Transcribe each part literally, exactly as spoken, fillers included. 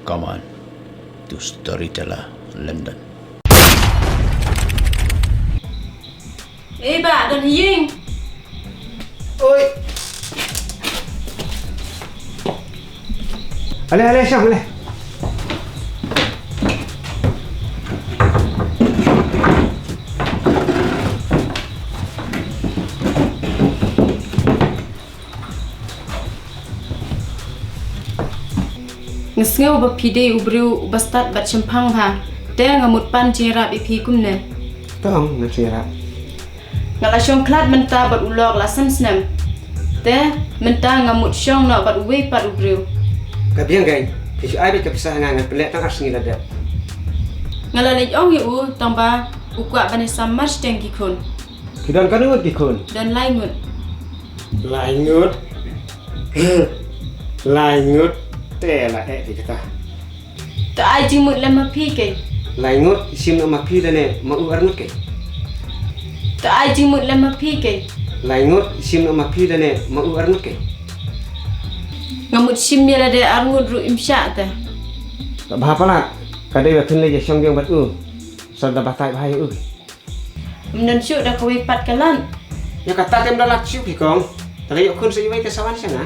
Come on to Storyteller London. Eh, ba, don ha ïing. Oi. Ale, ale, shong, ale. Nga sngew ba phi dei u briew uba stad bad shemphang bha. Te nga mut pan jingïarap ïa phi kumne. Tang, nga jingïarap. Nga la shong khlad mynta bad u lok la san snem. Te mynta nga mut shong noh bad uwei pat u briew. Ka biang keiñ, phi shu ai beit ka pisa ha nga, ngan pynleh tang ar sngi la dep. Nga la leit ong ïa u tang ba u kwah ban ïasam mar shiteng ki khun. Ki don katno ngut ki khun? Don lai ngut. Lai ngut. Lai ngut. Te la eh phi kata. To ai jingmut lem ma phi keiñ. Lai ngut, shim noh ma phi lane ma u ar ngut keiñ. To ai jingmut lem ma phi keiñ. Lai ngut, shim noh ma phi lane ma u ar ngut keiñ. Nga mut shim ïa lade ar ngut ruh im shah te. Bha palat, ka dei ba phin leit ïashong biang bad u. Sa da batai bha ïa u. Ym don shuh da kawei pat ka lad. Ïa kata te ym da lad shuh phi kong. Te la ïoh khun sa iwei te sa wan sha nga.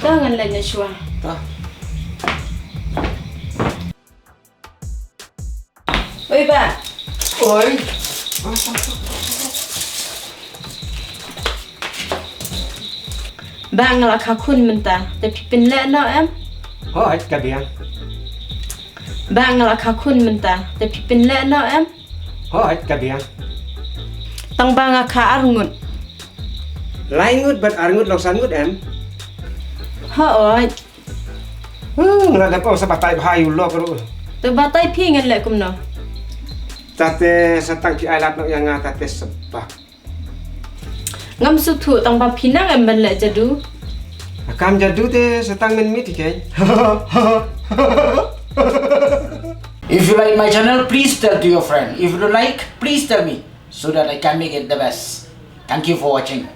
To ngan leit na shuwa. To. Oi ba. Oi. Ba nga la kha khun mynta, te phi pynleh noh em? Hooid ka biang. Ba nga la kha khun mynta, te phi pynleh noh em? Hooid ka biang. Tang ba nga kha ar ngut. Lai ngut bad ar ngut long san ngut em? Hooid. Hmm, nga la dep ong sa batai bha ïa u lok ruh. To batai phi ngan leh kumno? Tate sa tang phi ai lad noh ïa nga tate sa ba. Ngam sngewthuh tang ba phi nang em ban leh jadu. Kam jadu te sa tang men mit keiñ. If you like my channel, please tell to your friend. If you don't like, please tell me so that I can make it the best. Thank you for watching.